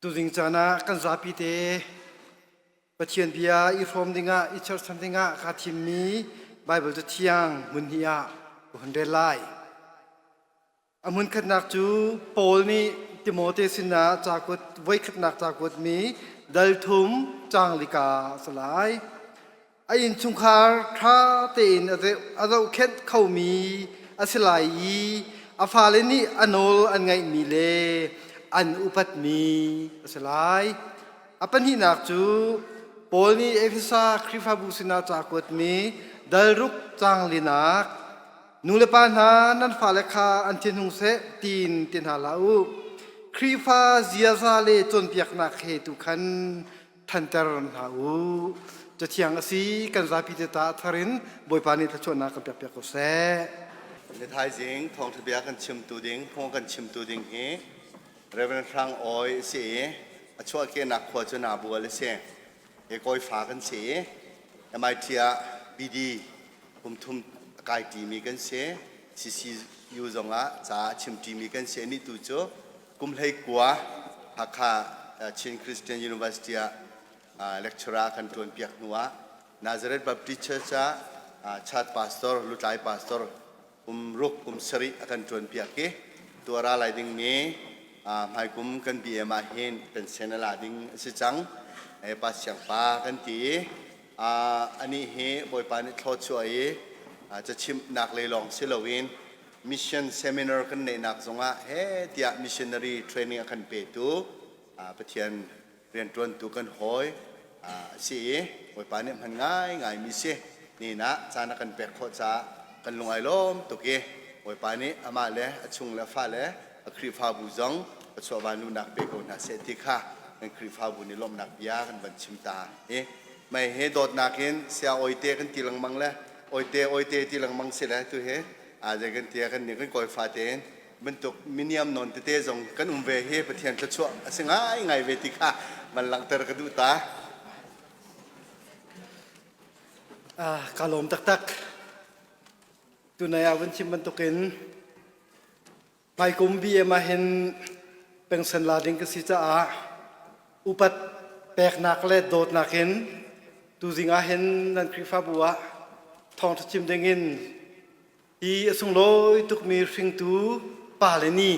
Tuzing caan ah kan zapi te Pathian bia i hrawm dingah i cherhchan dingah kaa thimmi Baibal Cathiang hmun hnih ah ka hun rel lai. A hmunkhatnak cu Paul nih Timote sinah cakuat voikhatnak ca kuatmi dal thum caang lika a si lai. A innchungkhar ṭha tein a zohkhenh khomi a si lai i a fale nih a nawl an ngaihmi le an upatmi a si lai. A pahnihnak cu Paul nih Efesa Khrihfabu sinah ca kuatmi dal ruk caang linak nulepa hna nan fale kha an thinhung seh tiin ti hna hlah u. Khrihfa ziaza le cawnpiaknak he tu khan ṭhanter hna u. Cathiang a si, kan zapi te ta thar in Bawipa nih thluachuahnak kan pekpiak ko seh. Ni thaizing thawngṭha bia kan chimtu ding, phung kan chimtu ding hi Reverend Hrang Awi a si i a chuahkehnak khua cu Nabual a si. Hi kawi fa kan si i MIT ah BD kum thum a kai ṭimi kan si. CCU zongah ca a chim ṭimi kan si. Anih tu cu kum 19 Hakha Chin Christian University ah lecturer kan ṭuan piak hnu ah Nazareth Baptist Church ah church pastor lutlai pastor kum ruk kum sarih a kan ṭuan piak i tuara lai dingmi hmaikum kan BM ah hin pension a la ding a si cang. Pa Siang pa kan ti i anih hi Bawipa nih thluachuah i cachimhnak lei lawng si loin mission seminar kan neihnak zongah he tiah missionary training a kan petu Pathian rianṭuantu kan hawi a si i Bawipa nih hman ngaingai mi si nihin ah caan a kan pek khawh caah kan lung ai lawm tuk i Bawipa nih amah le a chung le a fale a Khrihfabu zong Pathian vanluhnak pe ko hna seh ti kha kan Khrihfabu nih lawmhnak bia kan van chim ta i mei he dawtnak in sia awite kan ti lengmang le awite awite ti lengmang si le tu hi zei kan ti kan nih kan kawi fate in bantuk miniam nawn tete zong kan um ve hi Pathian thluachuah a si ngaingai ve ti kha van langhter ka duh ta. Ah, ka lawm taktak. Tunai ah vun chim bantukin hmaikum BM ah hin pengsan la ding ka si caah upat peknak le dawtnak in tuzing ah hin nan Khrihfabu ah thawngṭha chim dingin hi a sunglawi tukmi hringtu pa le ni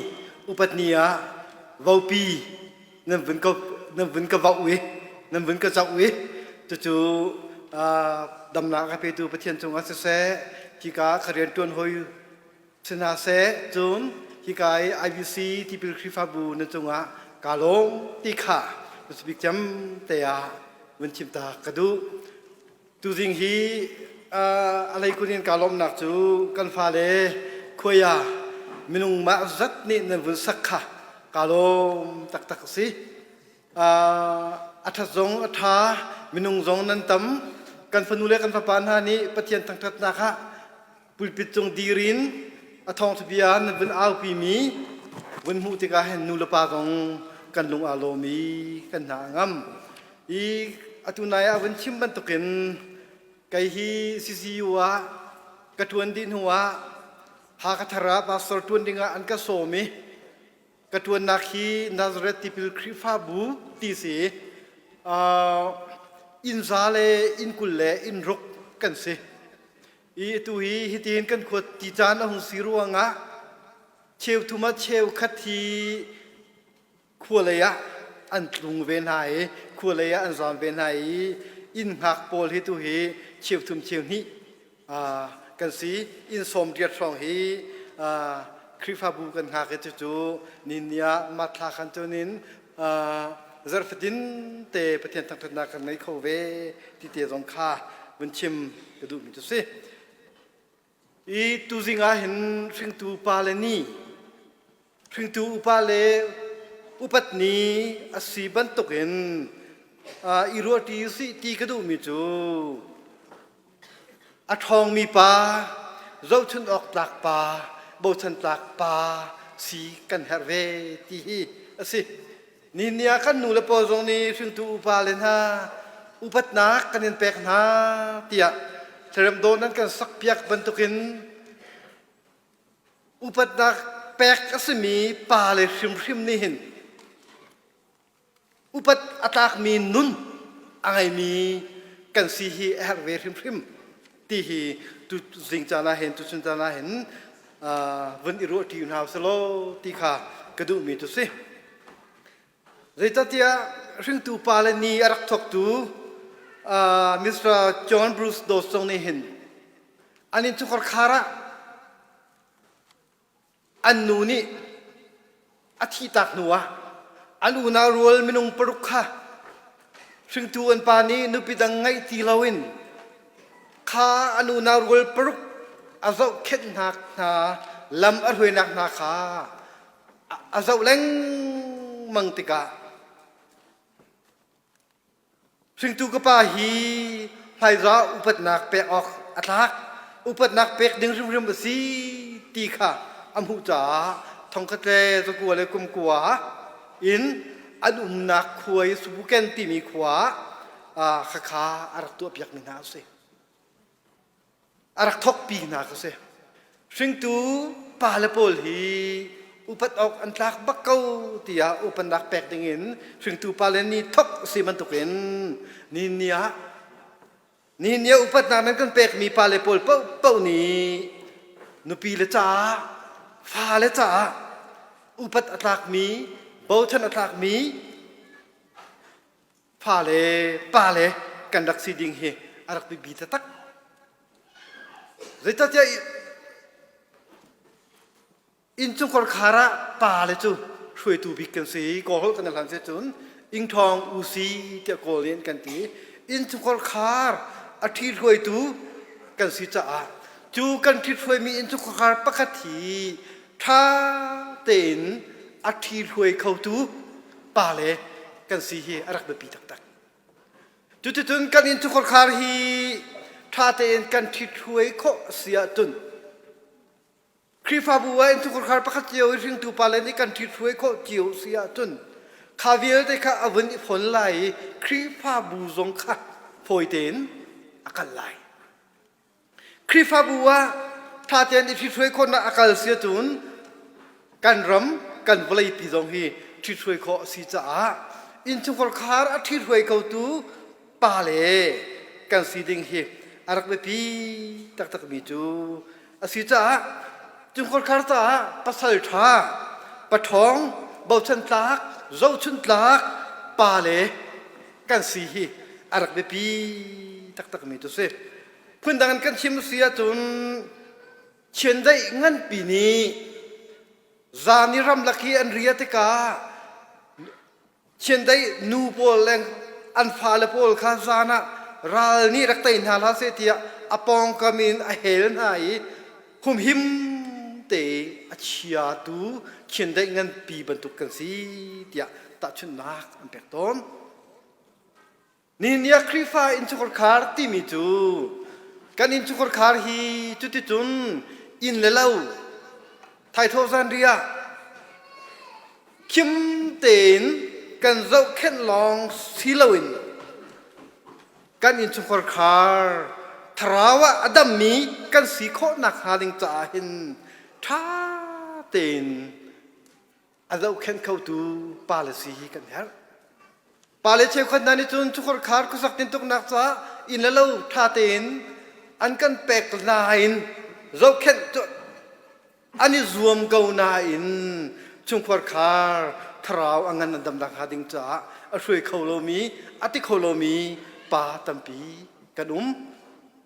upat ni ah vopi nan vun ka nan vun ka voh i nan vun ka zoh i cucu damnak a petu Pathian cungah siseh hika ka rianṭuan hoi Si hna seh cun hika i IBC tipil Khrihfabu na cungah kaa lawm ti kha bik cem te ah vun chim ta ka duh. Tuzing hi a leikun in kaa lawmnak cu kan fale khuai ah minung mah zat nih nan vun sak kha kaa lawm taktak a si. A ṭhat zong a ṭha, minung zong nan tam. Kan fanu le kan fapa hna nih Pathian thangṭhatnak ah pulpit cung dir in a thawngṭha bia nan vun aupimi vun hmuh tikah hin nu le pa zong kan lung aa lawm i kan hna a ngam. I atu nai ah vun chim bantukin kei hi CCU ah ka ṭuan dih hnu ah Hakha ah pastor ṭuan dingah an ka sawm i ka ṭuannak hi Nazareth tipil Khrihfabu ti si inn za le inn 20 le inn ruk kan si. I atu hi hitin kan khuat ti caan a hung si ruangah cheu thum ah cheu khat hi khua lei ah an tlung ve hna i khua lei ah an zaam ve hna i inn hngak pawl hi tu hi cheu thum cheu hnih kan si. Inn sawm riat hrawng hi Khrihfabu kan hngak i cucu ni ah Marth thla khan cunin zarh fatin te Pathian thangṭhatnak kan ngei kho ve ti te zong kha vun chim ka duhmi cu si. I tuzing ah hin hringtu pa le ni hringtu upa le upat ni a si bantukin i ruahṭi usih ti ka duhmi cu A ṭhawngmi pa, zohchunh awk tlak pa, bochan tlak pa si kan herh ve ti hi a si. Ni ah kan nu le pawl zong nih hringtu upa le hna upatnak kan in pek hna tiah thlarem dawn nan kan sakpiak bantukin upatnak pek a simi pa le hrimhrim nih hin. Upat a tlakmi nun a ngeimi kan si hi a herh ve hrimhrim ti hi tu zing caan ah hin tuchun caan ah hin vun i ruah ṭi hna usih ti kha ka duhmi cu si. Zeicahtiah hringtu pa le ni a rak thawktu Mr. John Bruce Dawson nih hin an innchungkhar khar ah An nu nih a thihtak hnuah an unau rual minung paruk kha hringtu an pa nih nupi dang ngeih ti loin kha an unau rual paruk a zohkhenhnak hna lam a hruainak hna kha a zoh lengmang tikah Hringtu ka pa hi hmaizah upatnak pek awk a tlak, upatnak pek ding hrimhrim a si ti kha a hmuh caah thongkhat le zakua le kumkua in an umnak khua i Subuken timi khua ah khakha a rak tuahpiakmi hna a si. A rak thawkpi hna ka si. Hringtu pale pawl hi upat awk an tlak bak ko tiah upatnak pek dingin hringtu pale nih thok si bantukin ni ni ah ni ni ah upatnak nan kan pekmi pale pawl paohpaoh nih nupi le caah fale caah upat a tlakmi bochan a tlakmi fale pale kan rak si ding hi a rak biapi taktak. Zeicahtiah innchungkhar khar ah pale cu hruaitu bik kan si. Kawl holh kan hlan si cun ingthawng usi tiah kawl in kan ti. Innchungkhar khar a ṭhi hruaitu kan si caah cu kan ṭhithruaimi innchungkhar khar pakhat hi ṭha tein a ṭhihruai khotu pale kan si hi a rak biapi taktak. Cuticun kan innchungkhar khar hi ṭha tein kan ṭhithruai khawh si ahcun Khrihfabu ah innchungkhar khar pakhat cio i hringtu pale nih kan ṭhithruai khawh cio si ahcun kha vialte kha a vun i fon lai i Khrihfabu zong kha fawi tein a kal lai. Khrihfabu ah ṭha tein i ṭhithruai khawhnak a kal si ahcun kan ram kan vawleipi zong hi ṭhithruai khawh a si caah innchungkhar khar a ṭhithruai khotu pa le kan si ding hi a rak biapi taktakmi cu a si caah chungkhar khar caah pasal ṭha paṭhawng bochan tlak zohchunh tlak pa le kan si hi a rak biapi taktakmi cu si. Phundang in kan chim si ahcun chiandeih nganpi nih zan i ramlak hi an ria tikah chiandeih nu pawl le an fale pawl kha zan ah ral nih rak tei hna hlah seh tiah a pawngkam in a hel hna i humhim te a chiatu chiandeih nganpi bantuk kan si tiah tahchunhnak an pek tawn. Nihin ni ah Khrihfa innchungkhar timi cu kan innchungkhar hi cuticun inn le lo thaithawh zanriah khim tein kan zohkhenh lawng si loin kan innchungkhar thlarau ah a dammi kan si khawh nakhnga ding caah hin ṭha tein a zohkhenh khotu pale si hi kan herh. Pale cheukhat hna nih cun chungkhar khar khuasak tintuknak caah inn le lo ṭha tein an kan pek nain zohkhenh cu an i zuam ko nain chungkhar khar thlarau a ngan an damnak hnga ding caah a hruai kho lomi a ti kho lomi pa tampi kan um.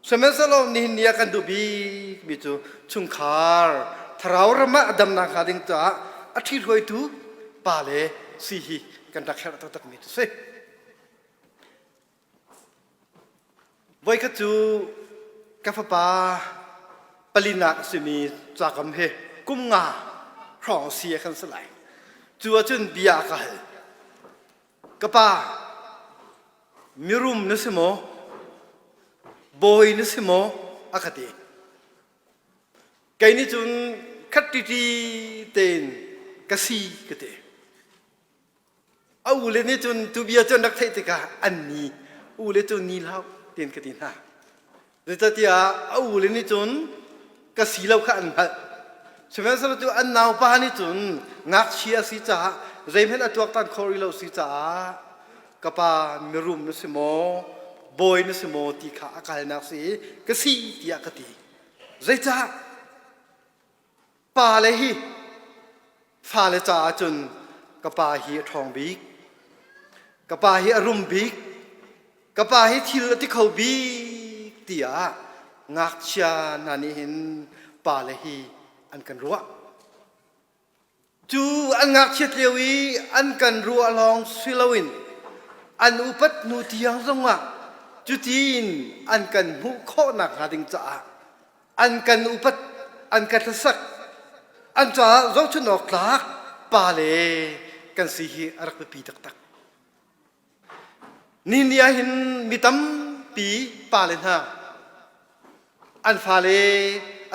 Sihmanhsehlaw nihin ni ah kan duh bikmi cu chungkhar thlarau ram ah a damnak hnga ding caah a ṭhihruaitu pa le si hi kan rak herh taktakmi cu si. Voikhat cu ka fapa palinak a simi cakam he kum nga hrawng si a kan si lai. Cu ahcun bia ka hal. Ka pa, mirum na si maw? Bawi na si maw? A ka ti. Kei nih cun khat ṭiṭi tein ka si ka ti. A ule nih cun tu bia cu an rak theih tikah an ni. Ule cu ni hlah tiin ka ti hna. Zeicahtiah a ule nih cun ka si lo kha an hngalh. Sihmanhsehlaw cu an naupa nih cun ngakchia a si caah zeihmanh a tuaktan khawh rih lo si caah. Ka pa mirum na si maw, bawi na si maw ti kha a kalnak si i ka si tiah ka ti. Zeicah? Pale hi fale caah cun ka pa hi a ṭhawng bik, ka pa hi a rum bik, ka pa hi thil a ti kho bik tiah ngakchia hna nih hin pale hi an kan ruah. Cu an ngakchiat lio i an kan ruah lawng si loin an upat hnu tiang zongah cutin an kan hmuh khawh nakhnga ding caah an kan upat, an kan hlasak, an caah zohchunh awk tlak pale kan si hi a rak biapi taktak. Ni ni ah hin mi tampi pale hna an fale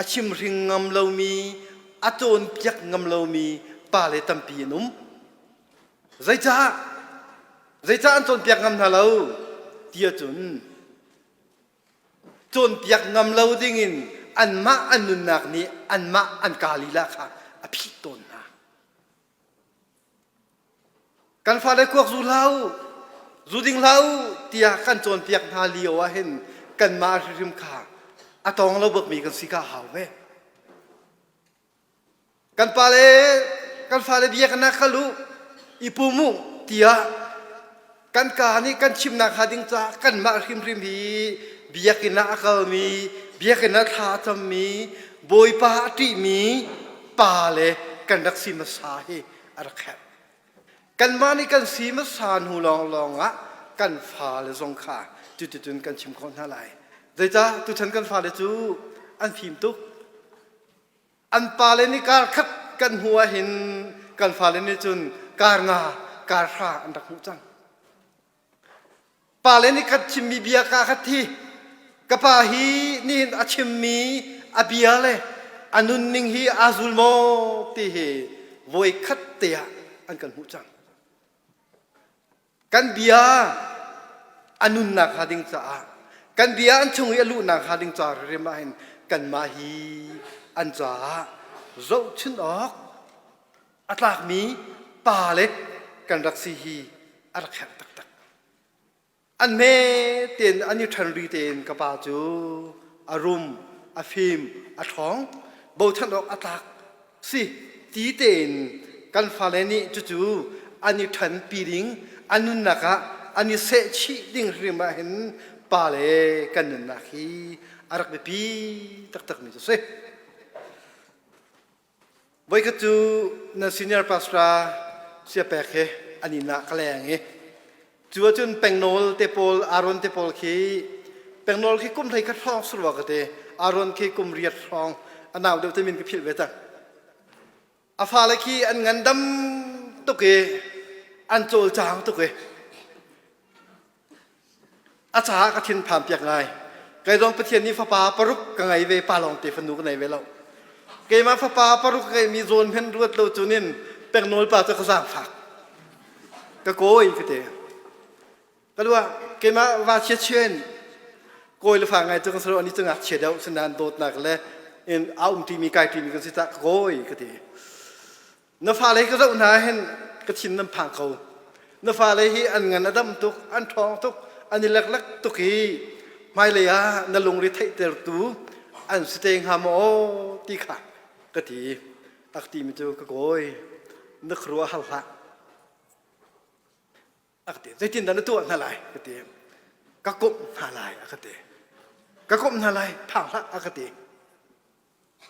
a chimhring ngam lomi, a cawnpiak ngam lomi pale tampi an um. Zeicah? Zeicah an cawnpiak ngam hna lo? Ti ahcun cawnpiak ngam lo dingin anmah an nunnak nih anmah an kaa lila kha a phih tawn hna. Kan fale kuak zu hlah u, zu ding hlah u tiah kan cawnpiak hna lio ah hin kanmah hrimhrim kha a tawng lo bakmi kan si kha hau ve. Kan pale kan fale bia kan khal u, i pum u tiah kan kaa nih kan chimnak hnga ding caah kanmah hrimhrim hi biakinn ah a kalmi, biakinn ah thla a cammi, Bawipa a ṭihmi pa le kan rak si hmasa hi a rak herh. Kanmah nih kan si hmasa hnu lawnglawng ah kan fale zong kha cuticun kan chim khawh hna lai. Zeicah tuchan kan fale cu an fim tuk. An pale nih kar khat kan hmuh ahhin kan fale nih cun kar nga, kar hra an rak hmuh cang. Pale nih kan chimmi bia ka khat hi ka pa hi nihin a chimmi a bia le a nunning hi aa zul maw ti hi voi khat te ah an kan hmuh cang. Kan bia a nunnak hnga ding caah kan bia an chung i a luhnak hnga ding ca hrim ah hin kanmah hi an caah zohchun awk a tlakmi pa le kan rak si hi a rak herh taktak. An hme tein an i ṭhen ri tein ka pa cu a rum, a fim, a ṭhawng, bochan awk a tlak si ti tein kan fale nih cucu an i ṭhanpi ding, an nunnak ah an i sehchih ding hrim ah hin pale kan nunnak hi a rak biapi taktakmi cu a si. Voikhat cu na senior pastor siapek he an inn ah ka leng i cu ahcun pengnawl te pawl Aaron te pawl khi pengnawl khi kum hlei khat hrawng surua ka te Aaron khi kum riat hrawng a nau deuh te min ka philh ve cang a fale khi an ngandam tuk i an cawlcang tuk i A caah ka thin phan piak ngai. Kei zong Pathian nih fapa paruk ka ngei ve, pa lawng te fanu ka nei ve lo. Keimah fapa paruk ka ngeimi zawn hen ruat lo cunin pengnawl pa cu ka zaangfak. Ka kawi ka ti. Ka lua keimah va chia chian kawi le fa ngai cu kan saro ani cu ngakchia deuh sinan dawtnak le in a um timi kai timi kan si cah ka kawi ka ti. Na fale ka zoh hna hin ka thin nan phang ko. Na fale hi an ngan a dam tuk, an ṭhawng tuk, an i leklek tuk i hmailei ah na lungri theihtertu an si te hnga maw ti kha ka ti. A ka timi cu ka kawi, na khuaruah har hlah. A ka ti. Zeitindah na tuah hna lai? Ka ti. Ka komh hna lai a ka ti. Ka komh hna lai, phang hlah a ka ti.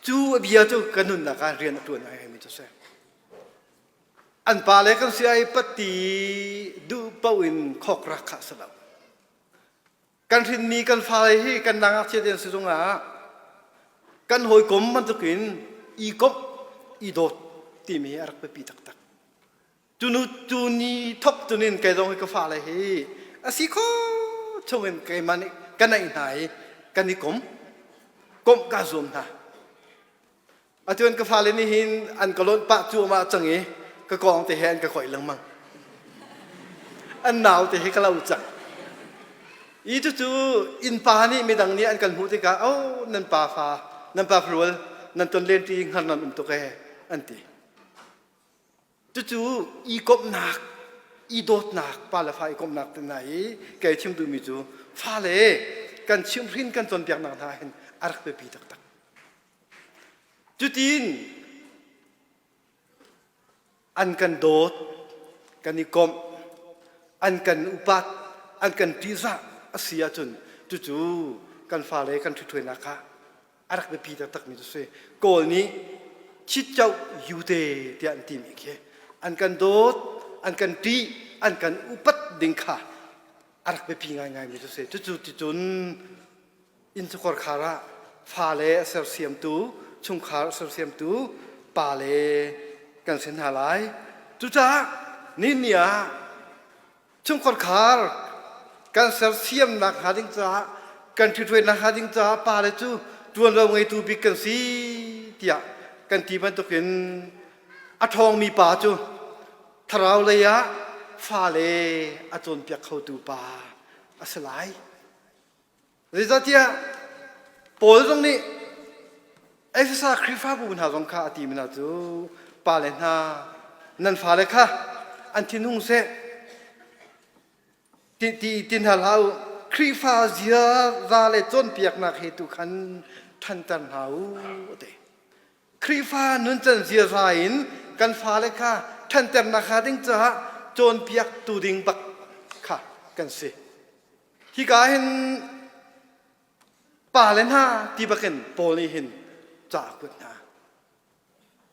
Cu a bia cu ka nunnak ah rian a ṭuan ngaingaimi cu a si. An pale kan si ai patti duh paoh in khawkrak kha a si lo. Kan hrinmi kan fale hi kan nangakchia te an si zongah kan hawikom bantukin i komh, i dawt timi hi a rak biapi taktak. Tunu tuni thok tunin kei zong hi ka fale hi a si kho chungin keimah nih ka naih hna i kan i kom komh ka zuam hna. Atuan ka fale nih hin an ka lonh pah cuahmah cang i ka kawng te he an ka khoih lengmang. An nau te he ka lo cang. I cucu innpa nih midang nih an kan hmuh tikah oh nan pa fa nan pa farual nan ton len ṭi hngar nan um tuk ee an ti. Cucu i komhnak, I dawtnak pa le fa i komhnak te hna hi kei chim duhmi cu fale kan chimhhrin kan cawnpiaknak hna hin a rak biapi taktak. Cutin an kan dawt, kan i komh, an kan upat, an kan ṭihzah a si ahcun cucu kan fale kan ṭhithuainak ah a rak biapi taktakmi cu si. Kawl nih chitchoh yute tiah an timi khi an kan dawt, an kan ṭih, an kan upat ding kha a rak biapi ngaingaimi cu si. Cucu ticun innchungkhar khar ah fale a sersiamtu, chungkhar a sersiamtu pale kan si hna lai. Cucaah ni ah chungkhar khar kan sersiamnak hnga ding caah kan ṭhithruainak hnga ding caah pale cu ṭuanvo ngeitu bik kan si tiah kan ti bantukin a ṭhawngmi pa cu thlarau lei ah fale a cawnpiak khotu pa a si lai. Zeicahtiah Paul zong nih Efesa Khrihfabu hna zong kha a timi hna cu pale hna nan fale kha an thinhung seh ti ti ti hna hlah u Khrihfa ziaza le cawnpiaknak he tu khan ṭhanter hna u a ti. Khrihfa nuncan ziaza in kan fale kha ṭhanternak hnga ding caah cawnpiaktu ding bak kha kan si. Hika hin pale hna ti bakin Paul nih hin ca a kuat hna.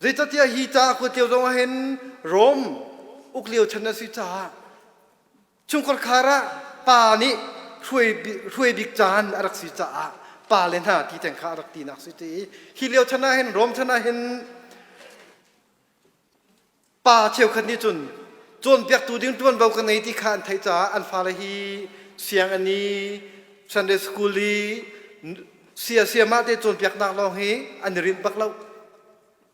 Zeicahtiah hi ca a kuat lio zongah hin Rom uk lio chan a si caah chungkhar khar ah pa nih hruai bik caan a rak si caah pale hna ti teng kha a rak tinak si ti hi lio chan ah hin Rom chan ah hin Pa cheukhat nih cun cawnpiaktu ding ṭuanvo ka ngei ti kha an theih caah an fale hi sianginn i Sunday school i sia siamah te cawnpiaknak lawng hi an i rinh bak lo.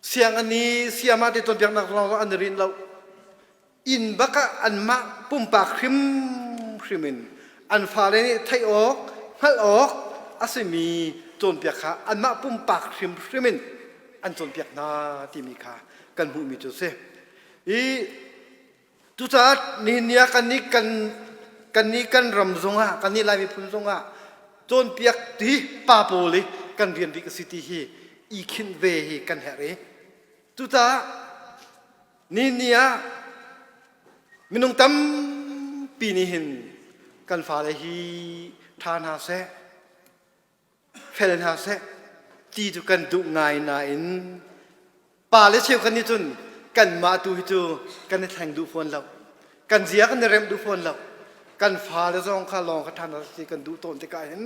Sianginn i siamah te cawnpiaknak lawng an i rinh lo. Inn bak ah anmah pumpak hrimhrim in an fale nih theih awk, hngalh awk a simi cawnpiak kha anmah pumpak hrimhrim in an cawnpiak hna timi kha kan hmuhmi cu a si. I cucaah nihin ni ah kannih kan kannih kan ram zongah kannih Lai miphun zongah cawnpiak ti pa pawl i kan rian bik a si ti hi i khinh ve hi kan herh i cucaah nihin ni ah minung tampi nih hin kan fale hi ṭha hna seh fel hna seh ti cu kan duh ngai nain pale cheukhat nih cun kanmah tu hi cu kan i thleng duh fawn lo kan zia kan i remh duh fawn lo kan fale zong kha lawng kha ṭhan si kan duh tawn tikah hin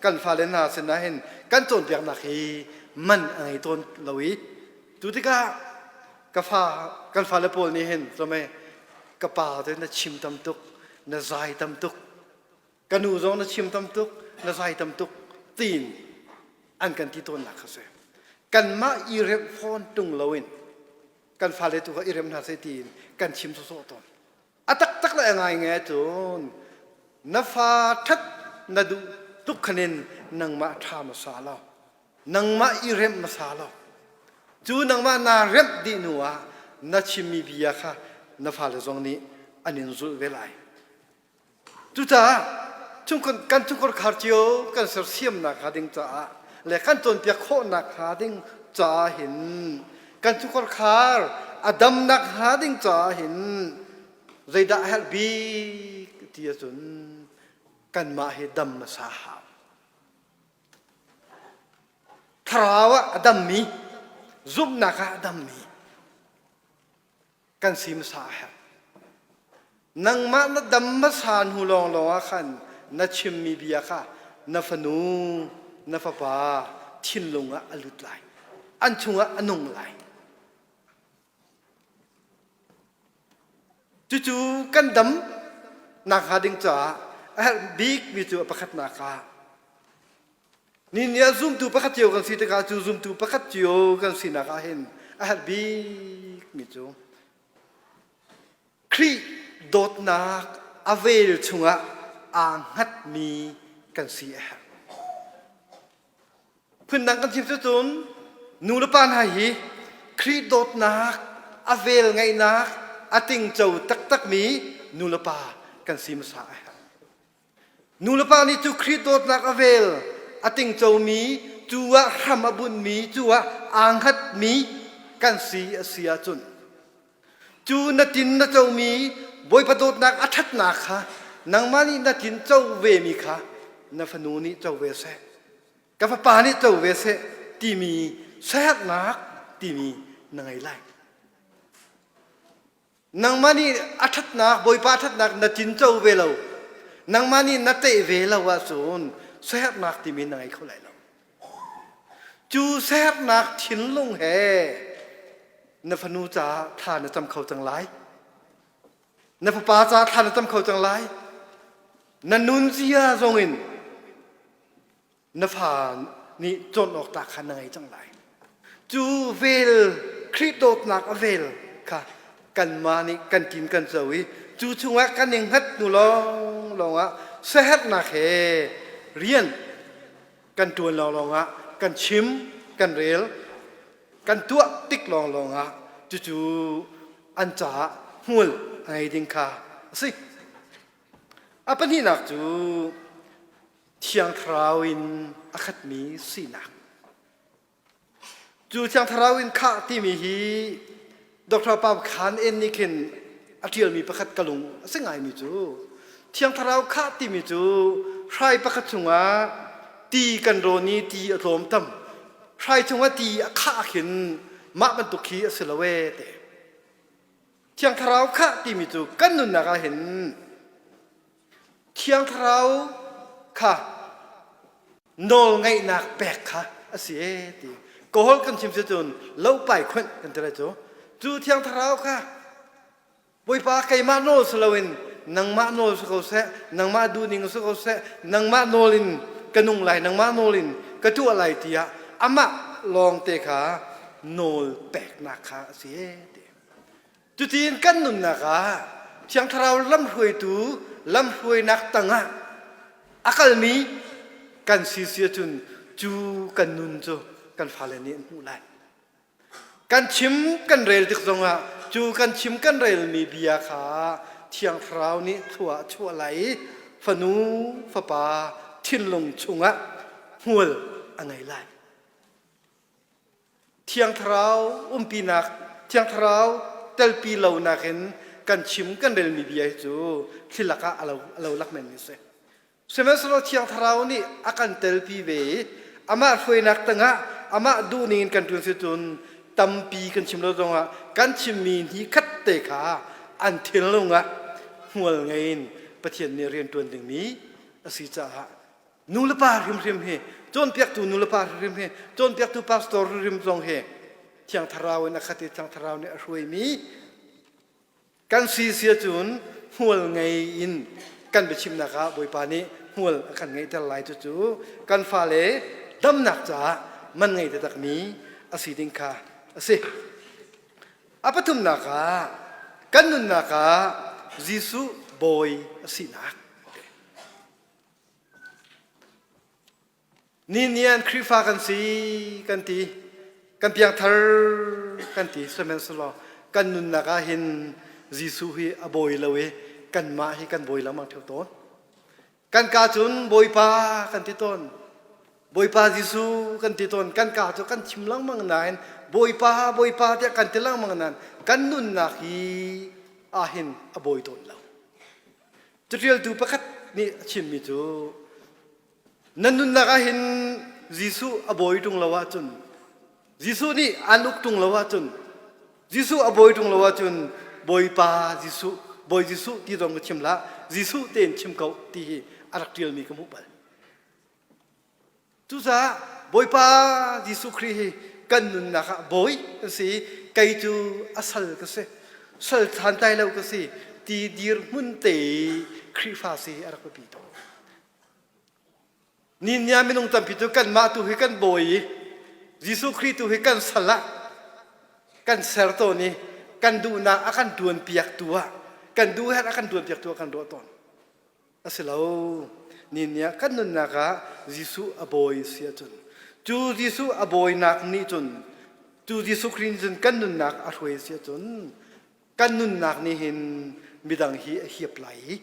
kan fale hna sinah hin kan cawnpiaknak hi man a ngei tawn lo i tu tikah ka fa kan fale pawl nih hin come ka pa te na chim tam tuk na zai tam tuk Ka nu zong na chim tam tuk, na zai tam tuk tiin an kan ti tawnnak kha si. Kanmah i remh fawn tung loin kan fale tu kha i rem hna seh tiin kan chim sawsawh tawn. A taktak le a ngaingai cun na fa ṭhat na duh tuk khanin nangmah ṭha hmasa law nangmah i remh hmasa law cu nangmah naa remh dih hnu ah na chimmi bia kha na fale zong nih an in zulh ve lai. Cucaah kan chungkhar khar cio kan sersiamnak hnga ding caah le kan cawnpiak khawhnak hnga ding caah hin kan chungkhar khar a damnak hnga ding caah hin zeidah a herh bik ti ahcun kanmah hi dam hmasa hau. Thlarau ah a dammi, zumhnak ah a dammi kan si hmasa a herh. Nangmah na dam hmasa hnu lawnglawng ah khan na chimmi bia kha na fanu, na fapa thinlung ah a lut lai. An chungah a nung lai. Cucu kan dam nakhnga ding caah a herh bikmi cu a pakhatnak ah Ni ah zumtu pakhat cio kan si tikah cu zumtu pakhat cio kan sinak ah hin a herh bikmi cu Khrih dawtnak a vel chungah aa hngatmi kan si a herh. Phundang kan chim cun nu le pa hna hi Khrih dawtnak a vel ngeihnak a tingco taktakmi nulepa kan si hmasa a herh. Nulepa nih cu Khrih dawtnak a vel a tingcomi, cu ah hram a bunhmi, cu ah aa hngatmi kan si a si ahcun cu na tin na comi Bawipa dawtnak a ṭhatnak kha nangmah nih na tin co vemi kha na fanu nih co ve seh. Ka fapa nih co ve seh timi siaherhnak timi na ngei lai. Nangmah nih a ṭhatnak, Bawipa a ṭhatnak na tinco ve lo. Nangmah nih na teh ve lo ahcun siaherhnak timi na ngei kho lai lo. Cu siaherhnak thinlung he na fanu caah thla na cam kho cang lai. Na fapa caah thla na cam kho cang lai. Na nunzia zongin na fa nih cawn awk tlak kha na ngei cang lai. Cu vel Khrih dawtnak a vel kha kanmah nih kan tin kan co i cu chungah kan i hngat hnu lawnglawng ah siaherhnak he rian kan ṭuan lawnglawng ah kan chim kan rel kan tuah tik lawnglawng ah cucu an caah hmual a ngei ding kha a si. A pahnihnak cu Thiang Thlarau in a khatmi sinak. Cu Thiang Thlarau in khah timi hi Dr. Pau Khan En nih khin a ṭialmi pakhat ka lung a si ngaimi cu Thiang Thlarau khah timi cu hrai pakhat chungah ti kan rawn i ti a tlawm tam. Hrai chungah ti a khah khin mah bantuk khi a si lo ee te. Thiang Thlarau khah timi cu kan nunnak ah hin Thiang Thlarau kha nawlngeihnak pek kha a si ee ti. Kawl kan chim si cun lopai khuanh kan ti lai cu. Cu Thiang Thlarau kha Bawipa keimah nawl si loin nangmah nawl si ko seh, nangmah duhning si ko seh, nangmah nawl in ka nung lai, nangmah nawl in ka tuah lai tiah amah lawngte kha nawl peknak kha a si ee ti. Cutiin kan nunnak ah Thiang Thlarau lamhruaitu lamhruainak tangah a kalmi kan si si ahcun cu kan nun cu kan fale nih an hmuh lai. Kan chim kan rel tik zongah cu kan chim kan relmi bia kha Thiang Thlarau nih thlua a chuah lai i fanu fapa thinlung chungah hmual a ngei lai. Thiang Thlarau umpinak, Thiang Thlarau telpi lonak in kan chim kan relmi bia hi cu thilak ah a lo lak menmi a si. Sihmanhsehlaw Thiang Thlarau nih a kan telpi ve i amah hruainak tangah amah duhning in kan ṭuan si cun tampi kan chim lo zongah kan chimmi hni khat te kha an thinlung ah hmual ngei in Pathian nih rian ṭuan dingmi a si caah Nulepa hrimhrim hi cawnpiaktu nulepa hrimhrim hi cawnpiaktu pastor hrimhrim zong hi Thiang Thlarau in a khat i Thiang Thlarau nih a hruaimi kan si si ahcun hmual ngei in kan biachimnak ah Bawipa nih hmual a kan ngeihter lai cucu kan fale damnak caah man ngei taktakmi a si ding kha a si. A pathumnak ah kan nunnak ah Jesuh bawi a sinak. Ninian Khrihfa kan si kan ti, kan piangthar kan ti, sihmanhsehlaw kan nunnak ah hin Jesuh hi a bawi lo i kanmah hi kan bawi lengmang ṭheo tawn. Kan ka cun Bawipa kan ti tawn. Bawipa Jesuh kan ti tawn. Kan ka cu kan chim lengmang nain Bawipa, Bawipa tiah kan ti lengmang nain kan nunnak hi ahhin a bawi tawn lo. Caṭialtu pakhat nih a chimmi cu nan nunnak ah hin Jesuh a bawi ṭung lo ahcun Jesuh nih aan uk ṭung lo ahcun Jesuh a bawi ṭung lo ahcun Bawipa Jesuh Bawi Jesuh ti zong ka chim hlah Jesuh tein chim ko ti hi a rak ṭialmi ka hmuh bal. Cucaah Bawipa Jesuh Khrih hi kan nunnak ah bawi kan si i kei cu a sal ka si, sal santlai lo ka si ti dirhmun te i Khrihfa si a rak biapi tuk. Ninia minung tampi cu kanmah tu hi kan bawi i Jesuh Khrih tu hi kan sal ah kan ser tawn i kan duhnak a kan ṭuanpiaktu ah kan duh herh a kan ṭuanpiaktu ah kan ruah tawn. A si lo. Ni ah kan nunnak ah Jesuh a bawi si ahcun cu Jesuh a bawinak nih cun cu Jesuh Khrih nih cun kan nunnak a hruai si ahcun. Kan nunnak nih hin midang hi a hiap lai i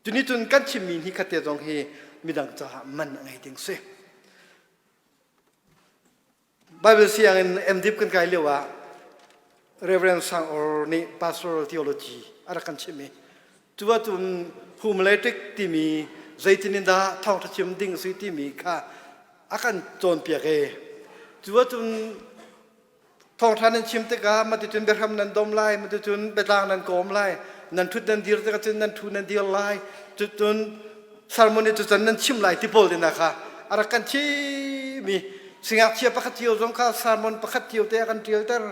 tuni cun kan chimmi hi khatte zong hi midang caah man a ngei ding si. Bible sianginn MDip kan kai lio ah Reverend Sang Or nih pastoral theology a rak kan chimh i cu ahcun homiletic timi zeitin in dah thawngṭha chim ding si timi kha a kan cawnpiak i cu ahcun thawngṭha nan chim tikah maticun biahram nan dom lai maticun biatlang nan kawm lai nan ṭhut nan dir tikah cun nan ṭhu nan dir lai cun sermon i cucun nan chim lai ti pawl te kha a rak kan chim i singakchia pakhat cio zong kha sermon pakhat cio te a kan ṭialter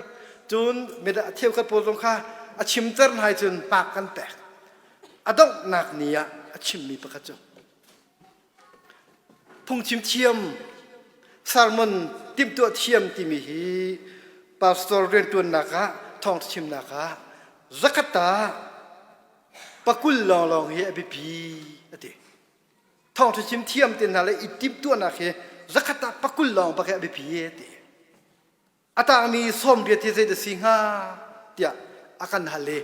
cun mida cheukhat pawl zong kha a chimter hna cun hmak kan pek a donghnak ni ah a chimmi pakhat cu phungchim thiam sermon timhtuah thiam timi hi pastor rianṭuannak ah thawngṭha chimnak ah zakhat ah pakul lawnglawng hi a biapi a ti. Thawngṭha chim thiam te hna le i timhtuahnak hi zakhat ah pakul lawng bak hi a biapi a ti. A tangmi sawmriat hi zeidah si hnga tiah a kan hal i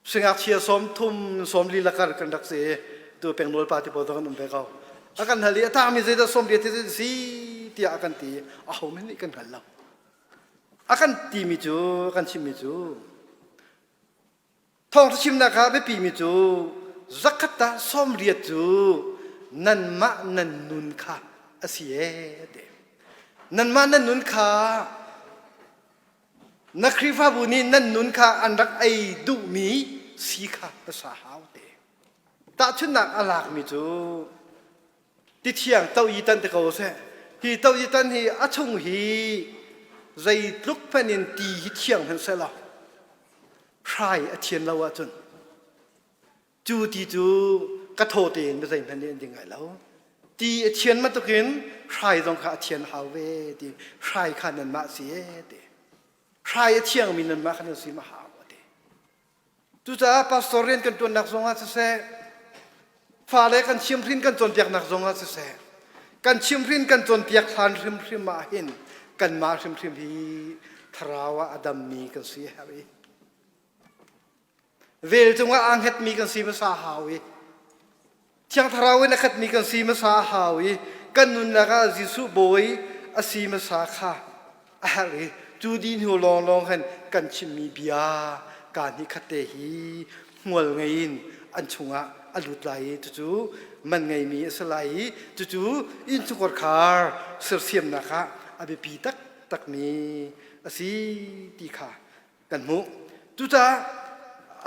singakchia sawmthum sawmli lakar kan rak si i tu pengnawl pa ti pawl zong an um ve ko. A kan hal i a tangmi zeidah sawmriat hi zeidah si tiah a kan ti i aho hmanh nih kan hngal lo. A kan timi cu a kan chimmi cu Thawngṭha chimnak ah biapimi cu zakhat ah 80 cu nanmah nan nun kha a si ee ti. Nanmah nan nun kha na Khrihfabu nih nan nun kha an rak ei duhmi si kha hmasa hau te. Tahchunhnak a lakmi cu Tithiang toyi tan te ko seh. Hi toyi tan hi a chung hi zeitluk hmanh in ti hi thiang hmanh seh law hrai a thian lo ahcun cu ti cu ka thaw tein mi zeihmanh nih an ding ngai lo. Ti a thian bantukin hrai zong kha a thian hau ve ti hrai kha nanmah si e ti. Hrai a thiangmi nanmah kha nan si ma hau a ti. Cucaah pastor rian kan ṭuannak zongah siseh, fale kan chimhrin kan cawnpiaknak zongah siseh, kan chimhrin kan cawnpiak hlan hrimhrim ah hin kanmah hrimhrim hi thlarau ah a dammi kan si a herh i vel cungah aa hngetmi kan si hmasa hau i Thiang Thlarau in a khatmi kan si hmasa a hau i kan nunnak ah Jesuh Bawi a si hmasa kha a herh i cu dih hnu lawnglawng hin kan chimmi bia kaa hnih khat te hi hmual ngei in an chungah a lut lai i cucu man ngeimi a si lai i cucu innchungkhar khar sersiamnak ah a biapi taktakmi a si ti kha kan hmuh. Cucaah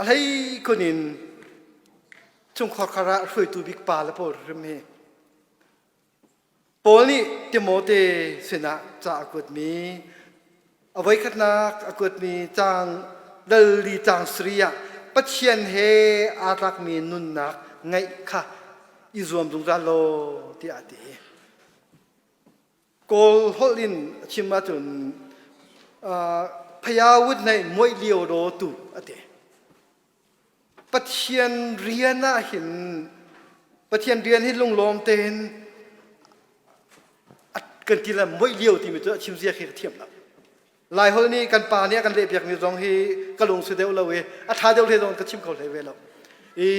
a hleikhun in chungkhar khar ah hruaitu bik pa le pawl hrim hi Paul nih Timote sinah ca a kuatmi a voikhatnak a kuatmi caang dal li caang sari ah Pathian he aa tlakmi nunnak ngeih kha i zuam zungzal law tiah a ti. Kawl holh in a chim ahcun phayawut nei muaih lio ro tu a ti. Pathian rian ah hin Pathian rian hi lunglawm tein kan ti le muaih lio timi cu a chim zia khi ka thiam lo. Laiholh nih kan pa nih a kan lehpiakmi zong hi ka lung si deuh lo i a ṭha deuh hlei zong ka chim kho hlei ve lo. I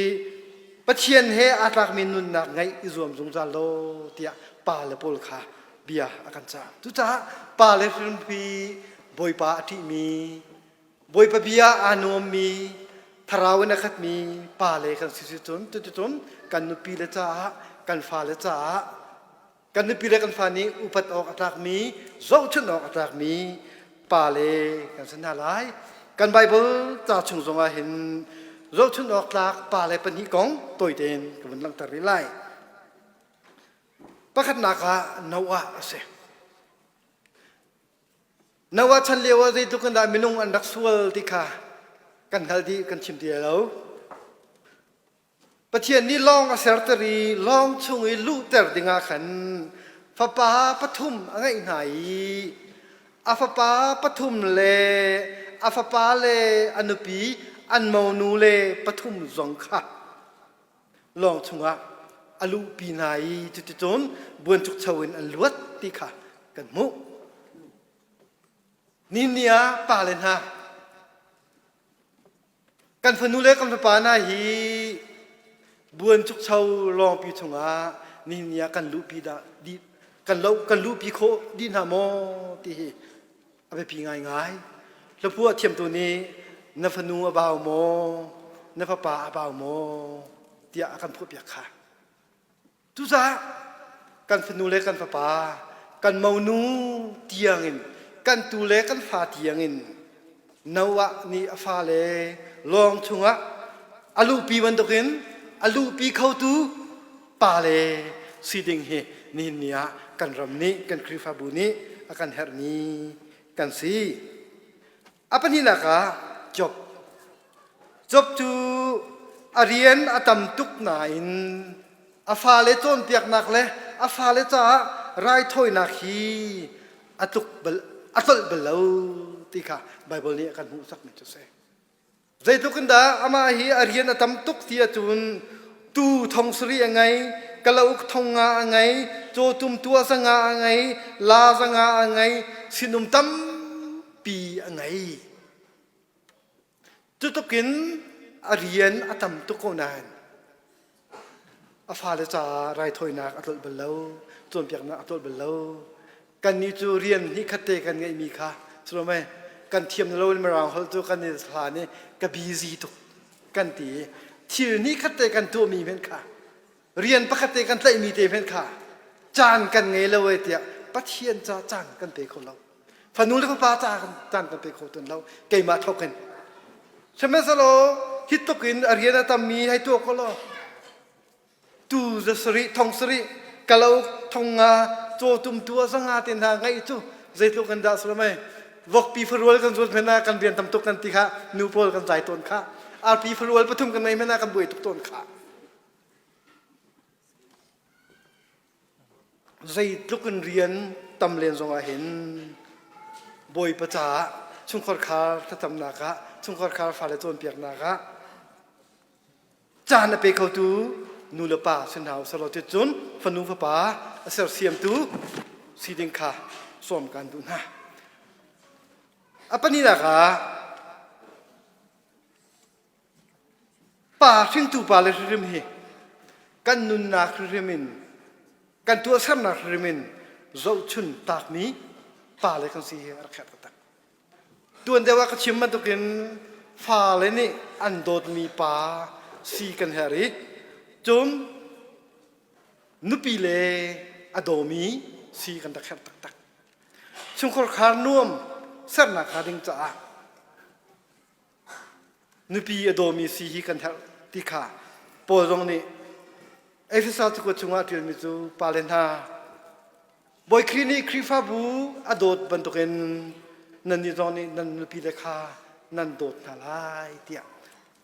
Pathian he aa tlakmi nunnak ngeih i zuam zungzal law tiah pa le pawl kha bia a kan cah. Cucaah pa le hrimpi Bawipa a ṭihmi Bawipa bia aa nuammi thlarau in a khatmi pa le kan si si cun cuticun kan nupi le caah kan fale caah kan nupi le kan fa nih upat awk a tlakmi zohchunh awk a tlakmi pa le kan si hna lai kan Bible ca chung zongah hin zohchunh awk tlak pa le pahnih kong tawi tein ka vun langhter rih lai pakhatnak ah Noah a si Noah chan lio ah zeitluk in dah minung an rak sual ti kha kan hngal dih kan chim ti lo. Pathian nih lawng a serter i lawng chung i luhter dingah khan fapa pathum a ngeih hna i a fapa pathum le a fapa le a nupi an monu le pathum zong kha lawng chungah a luhpi hna i cuticun buanchukcho in an luat ti kha kan hmuh. Ni ni ah pale hna. Kan fanu le kan fapa hna hi buanchukcho lawngpi chungah nihin ni ah kan luhpi dah dih kan lo kan luhpi khawh dih hna maw ti hi a biapi ngaingai. Hlaphuah thiamtu nih na fanu a bau maw, na fapa a bau maw tiah a kan phuahpiak kha. Cucaah kan fanu le kan fapa, kan monu tiangin, kan tu le kan fa tiangin Noah nih a fale lawng chungah a luhpi bantukin a luhpi khotu pale si ding hi nihin ni ah kan ram nih kan Khrihfabu nih a kan herhmi kan si. A pahnihnak ah Job. Job cu a rian a tam tuk nain a fale cawnpiaknak le a fale caah raithawinak hi a tluk bal a tlolh bal lo ti kha Baibal nih a kan hmuhsakmi cu a si. Zeitluk in dah amah hi a rian a tam tuk ti ahcun tu thong sarih a ngei, kalauk thong nga a ngei, cawtum tua zanga a ngei, la zanga a ngei, sinum tampi a ngei. Cutluk in a rian a tam tuk ko nain a fale caah raithawinak a tlolh bal lo, cawnpiaknak a tlolh bal lo. Kannih cu rian hnihkhat te kan ngeihmi kha sulmei kan thiam lo in Mirang holh cu kan i hlan i ka busy tuk kan ti i thil hnihkhat te kan tuahmi hmanh kha rian pakhat te kan tlaihmi te hmanh kha caan kan ngei lo e tiah Pathian ca caan kan pe kho lo. Fanu le fapa ca caan kan pe kho tawn lo keimah thawk in. Sihmanhsehlaw hi tluk in a rian a tammi hei tuah ko law tu za sarih thong sarih kalauk thong nga cawtum tu a zanga te hna ngaih cu zeitluk in dah salamai vokpi farual kan zuat hmena kan rian tam tuk kan ti kha nu pawl kan zai tawn kha arpi farual pathum kan nei hmena kan buai tuk tawn kha Zeitluk in rian tam len zongah hin Bawipa caah chungkhar khar thlacamnak ah chungkhar khar fale cawnpiaknak ah caan a pe khotu nu le pa si hna usih law cun fanu fapa a sersiamtu si ding kha sawm kan duh hna. A pahnihnak ah Pa hringtu pale hrimhrim hi kan nunnak hrimhrim in kan tuahsernak hrimhrim in zohchun tlakmi pale kan si hi a rak herh taktak. Tuan deuh ah ka chim bantukin fale nih an dawtmi pa si kan herh i cun nupi le a dawmi si kan rak herh taktak. Chungkhar khar nuam sernak hnga ding caah Nupi a dawmi si hi kan herh ti kha Paul zong nih Efesa cakuat chungah a ṭialmi cu pale hna Bawi Khrih nih Khrihfabu a dawt bantukin nannih zong nih nan nupile kha nan dawt hna lai tiah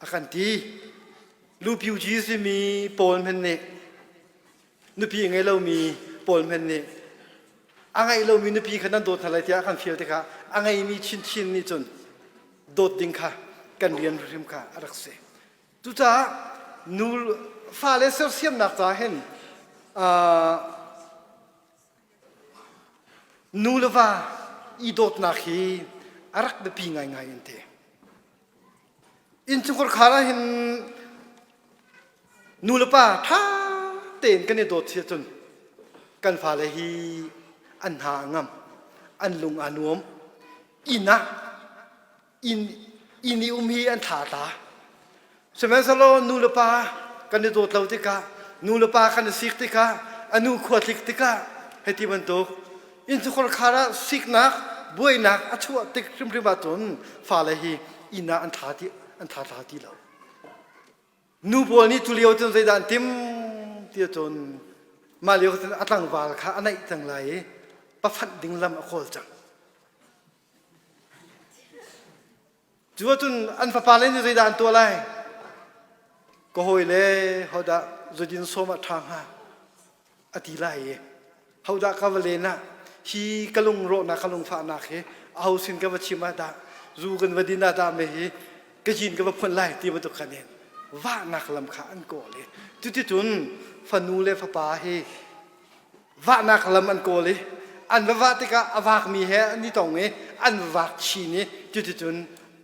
a kan ti. Lupiuji simi Paul hmanh nih nupi a ngei lomi pawl hmanh nih a ngeih lomi nupi kha nan dawt hna lai tiah a kan fial tikah a ngeimi chinchin nih cun dawt ding kha kan rian hrim kha a rak si. Cucaah nu fale sersiamnak ca hin nu le va i dawtnak hi a rak biapi ngaingai an ti. Innchungkhar khar ah hin nu le pa ṭha tein kan i dawt si ahcun kan fale hi an hna a ngam, an lung aa nuam. Inn ah inn inn i um hi an thla tla. Sihmanhsehlaw nu le pa kan i dawt lo tikah, nu le pa kan i sik tikah, a nu khua tlik tikah hei ti bantuk Innchungkhar khar ah siknak, buainak a chuah tik hrimhrim ahcun fale hi inn ah an thla ti an thla thla ti lo. Nu pawl nih cu lio cun zeidah an tim ti ahcun mah lio cun a tlangval kha a naih cang lai i pafanh ding lam a kawl cang. Cu ahcun an fapale nih zeidah an tuah lai? Ka hawile hodah zudin sawm ah ṭha hnga a ti lai i hodah ka va len ah hi ka lungrawhnak ka lungfahnak hi aho sin ka va chim ah dah zu kan va din ah dah me hi ka jin ka va phuan lai ti bantuk khan in vahnak lam kha an kawl i cuticun fanu le fapa hi vahnak lam an kawl i an va vah tikah a vakmi he an i tong i an va vak chin i cuticun.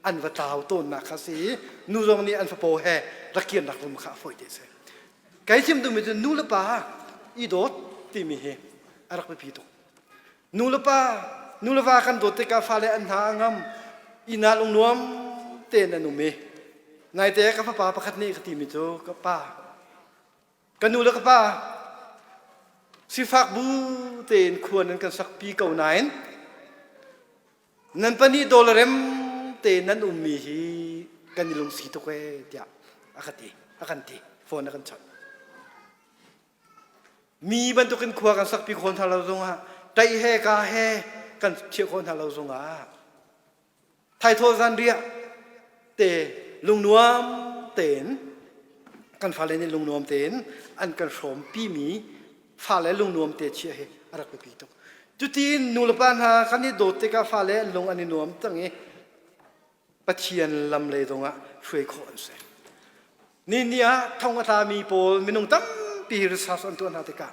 an va tlau tawnnak kha si i nu zong nih an fapaw he rak kirnak lam kha a fawi te si. Kai chim duhmi cu nu le pa i dawt timi hi a rak biapi tuk. Nu le pa, nu le va kan dawt tikah fale an hna a ngam, inn ah lungnuam tein an um i naite ka fapa pakhat nih ka timi cu ka pa ka nu le ka pa sifak bu tein khua nan kan sakpi ko nain nan pahnih dawlarem tein nan ummi hi kan i lungsi tuk ee tiah a ka ti a kan ti phone a kan chawnh. Mi bantukin khua kan sakpi khawh hna lo zongah ṭaih he ka he kan thiah khawh hna lo zongah thaithawh zanriah te lungnuam tein kan fale nih lungnuam tein an kan hrawmpimi fale lungnuam te chiah hi a rak biapi tuk. Cutin nulepa hna kan i dawt tikah fale an lung an i nuam cang i Pathian lam lei zongah hruai khawh an si. Ni ni ah thong a tlami pawl minung tampi research an tuah hna tikah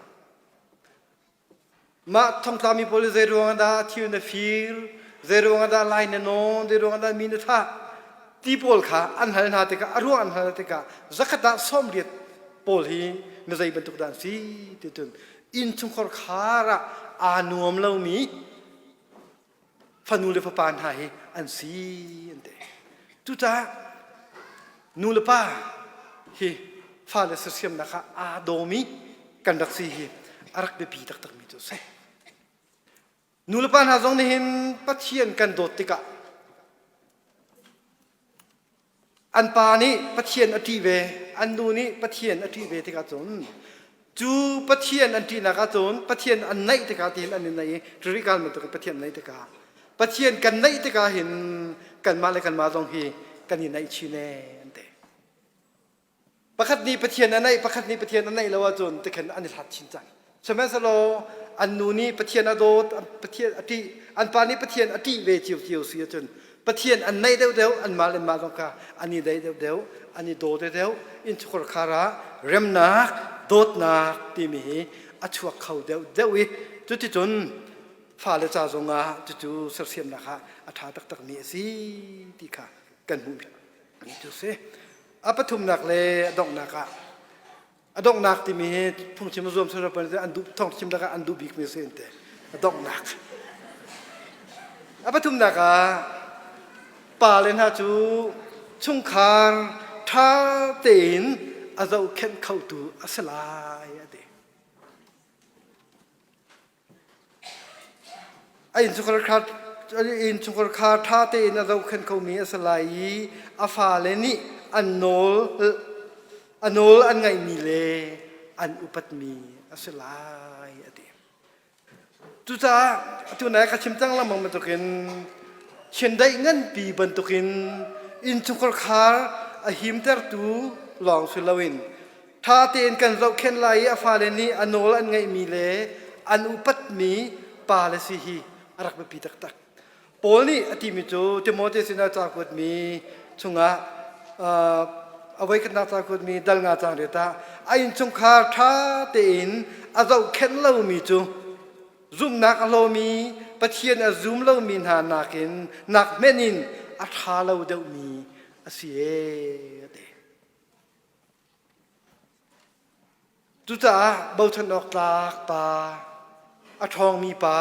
mah thong tlami pawl zei ruang dah thil na fir, zei ruang dah lai na nawn, zei ruang dah mi na thah ti pawl kha an hal hna tikah a ruang an hal tikah zakhat ah 80 pawl hi na zei bantuk dah an si ti cun innchungkhar khar ah aa nuam lomi fanu le fapa hna hi an si an ti. Cucaah nu le pa hi fale sersiamnak ah aa dawmi kan rak si hi a rak biapi taktakmi cu a si. Nu le pa hna zong nih hin Pathian kan dawt tikah An pa nih Pathian a ṭih ve, an nu nih Pathian a ṭih ve tikah cun cu Pathian an ṭihnak ahcun Pathian an naih tikah tihin an i naih i Ṭirikan bantukin Pathian naih tikah Pathian kan naih tikah hin kanmah le kanmah zong hi kan i naih chin ee an ti. Pakhat nih Pathian a naih, pakhat nih Pathian a naih lo ahcun tikhin an i hlat chin cang. Sihmanhsehlaw an nu nih Pathian a dawt, Pathian a ṭih, an pa nih Pathian a ṭih ve cio si ahcun Pathian an naih deuhdeuh, anmah le anmah zong kha an i daih deuhdeuh, an i daw deuhdeuh, innchungkhar khar ah remnak, dawtnak timi hi a chuak kho deuhdeuh i cuticun fale ca zongah cucu sersiamnak ah a ṭha taktakmi a si ti kha kan hmuh mi cu si. A pathumnak le a donghnak ah a donghnak timi hi phungchim zuam an duh thawngchim lakah an duh bikmi si te a donghnak. A pathumnak ah pa le hna cu chungkhar ṭha tein a zohkhenh khotu a si lai a ti. A innchungkhar kha ṭha tein a zohkhenh khomi a si lai i a fale nih an nawl a nawl an ngaihmi le an upatmi a si lai a ti. Cucaah atu nai ka chim cang lengmang bantukin chiandeih nganpi bantukin innchungkhar khar a himtertu lawng si loin Ṭha tein kan zohkhenh lai i a fale nih a nawl an ngaihmi le an upatmi pa le si hi a rak biapi taktak. Paul nih a timi cu Timote sinah ca kuatmi chungah a voikhatnak ca kuatmi dal nga cang riat ah a innchungkhar ṭha tein a zohkhenh lomi cu zumhnak a hlawmi Pathian a zum lomi hna nakin nak hmenh in a ṭha lo deuhmi a si ee a ti. Cucaah bochan awk tlak pa, a ṭhawngmi pa,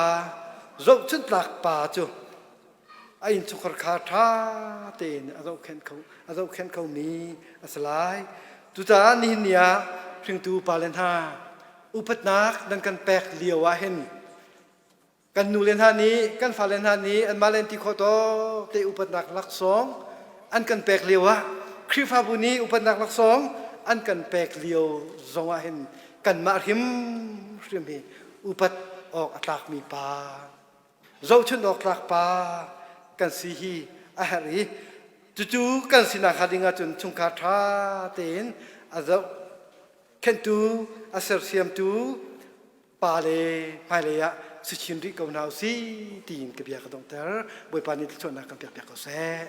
zohchunh tlak pa cu a innchungkhar kha ṭha tein a zohkhenh kho, a zohkhenh khomi a si lai. Cucaah nihin ni ah hringtu pale hna upatnak nan kan pek lio ah hin Kan nule hna nih, kan fale hna nih anmah le an ti khawh tawk te upatnak laksawng an kan pek lio ah Khrihfabu nih upatnak laksawng an kan pek lio zong ah hin kanmah hrimhrim hi upat awk a tlakmi pa, zohchunh awk tlak pa kan si hi a herh i cucu kan sinak hnga ding ahcun chungkhar ṭha tein a zoh khenhtu, a sersiamtu pa le hmailei ah si chin rih ko hna usih tiin ka bia ka donghter. Bawipa nih thluachuahnak kan pek piak ko seh.